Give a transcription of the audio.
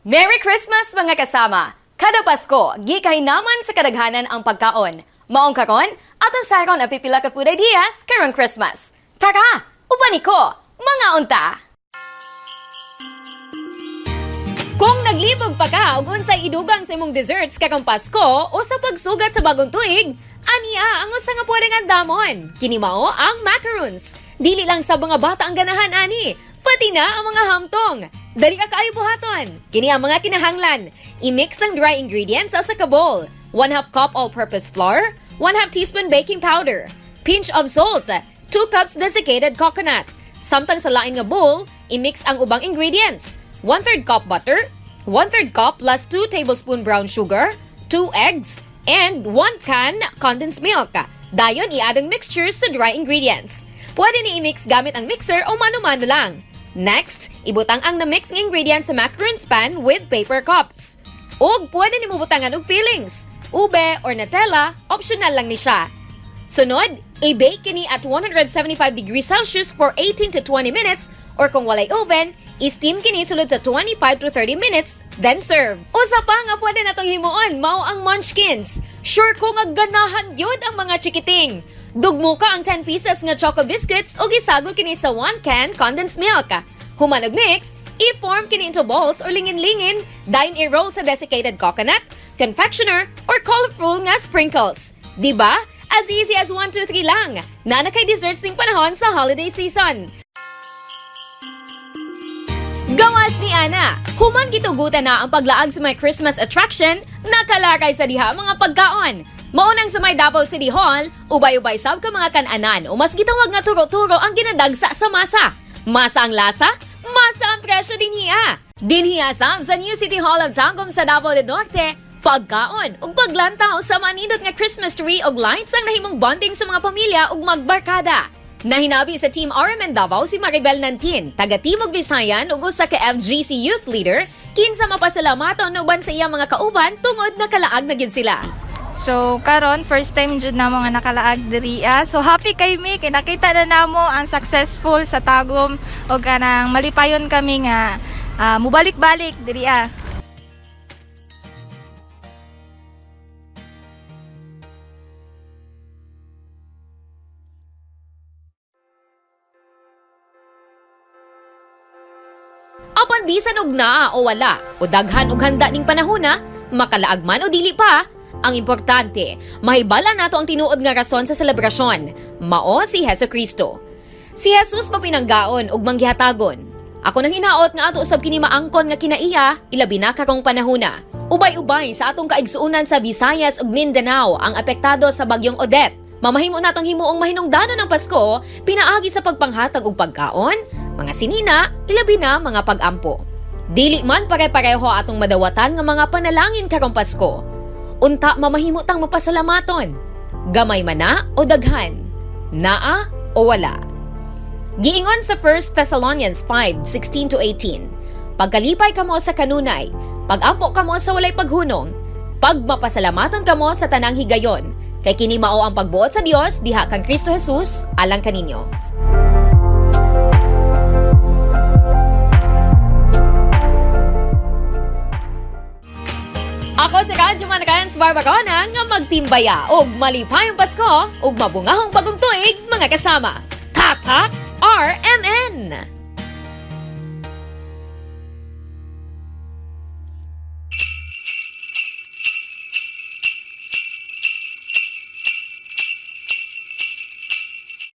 Merry Christmas, mga kasama! Kada Pasko, gikahinaman sa kadaghanan ang pagkaon. Maong karon, atong saron ang pipila ka food ideas karong Christmas. Tara, ubani ko, mangaon ta! Kung naglibog pa ka og unsay idugang sa imong desserts karong Pasko o sa pagsugat sa bagong tuig, ania ang usa nga pwedeng andamon. Kini mao ang macaroons. Dili lang sa mga bata ang ganahan ani, pati na ang mga hamtong. Dali ka kaayo buhaton. Kini ang mga kinahanglan. I-mix ang dry ingredients sa usa ka bowl. 1/2 cup all-purpose flour, 1/2 teaspoon baking powder, pinch of salt, 2 cups desiccated coconut. Samtang sa lain nga bowl, i-mix ang ubang ingredients. 1/3 cup butter, 1/3 cup plus 2 tablespoon brown sugar, 2 eggs, and 1 can condensed milk. Dayon i-add ang mixture sa dry ingredients. Pwede ni i-mix gamit ang mixer o mano-mano lang. Next, ibutang ang na-mix nga ingredients sa macaroons pan with paper cups. Ug pwede nimo butangan og fillings. Ube or Nutella, optional lang ni siya. Sunod, i-bake kini at 175 degrees Celsius for 18 to 20 minutes or kung walay oven, i-steam kini sulod sa 25 to 30 minutes, then serve. Usa pa nga pwede natong himuon, mao ang munchkins. Sure ko nga ganahan gyud ang mga chikiting. Dugmuka ang 10 pieces nga choco biscuits ug isagol kini sa 1 can condensed milk. Human og mix, i-form kini into balls or lingin-lingin, dayon i-roll sa desiccated coconut, confectioner, or colorful nga sprinkles. Diba? As easy as 1, 2, 3 lang. Naa na kay desserts ning panahon sa holiday season. Gawas ni Ana, human gitugutan na ang paglaag sa may Christmas attraction, nakalakay sa diha ang mga pagkaon. Maunang sa may Davao City Hall, ubay-ubay sab ka mga kananan o mas gitawag nga turo-turo ang ginadagsa sa masa. Masa ang lasa, masa ang presyo dinhiya. Dinhiya sab sa New City Hall of Tagum sa Davao del Norte, pagkaon ug paglantaw sa manindot nga Christmas tree ug lights ang nahimong bonding sa mga pamilya ug magbarkada. Nahinabi sa Team RMN Davao si Maribel Nantin, taga Timog Visayan ug usa ka FGC youth leader, kinsa mapasalamaton uban sa iyang mga kauban tungod nakalaag na gid sila. So karon, first time jud namo nga nakalaag diri ah. So happy kay mi kay nakita na namo ang successful sa Tagum og kanang malipayon kami nga mubalik-balik diri ah. Apan bisan og naa o wala, o daghan og handa ning panahona, makalaag man o dili pa, ang importante, mahibala nato ang tinuod nga rason sa selebrasyon, mao si Heso Kristo. Si Jesus mapinanggaon ug manggihatagon. Ako nang hinaot nga ato usab kini maangkon nga kinaiya, ilabi na karong panahona. Ubay-ubay sa atong kaigsuonan sa Visayas ug Mindanao ang apektado sa bagyong Odette. Mamahimo natong himuong mahinungdanon ang Pasko pinaagi sa pagpanghatag og pagkaon, mga sinina, ilabi na mga pag-ampo. Dili man pare-pareho atong madawatan nga mga panalangin karong Pasko. Unta mamahimo tang mapasalamaton. Gamay man na o daghan, naa o wala. Giingon sa 1 Thessalonians 5:16-18, "Pagkalipay kamo sa kanunay, pagampo kamo sa walay paghunong, pagmapasalamaton kamo sa tanang higayon, kay kini mao ang pagbuot sa Dios diha kang Kristo Jesus alang kaninyo." Ako si Radyo Man Rans Barbarona nga magtimbaya og malipayong Pasko ug mabungahong bagong tuig, mga kasama. Tatak RMN!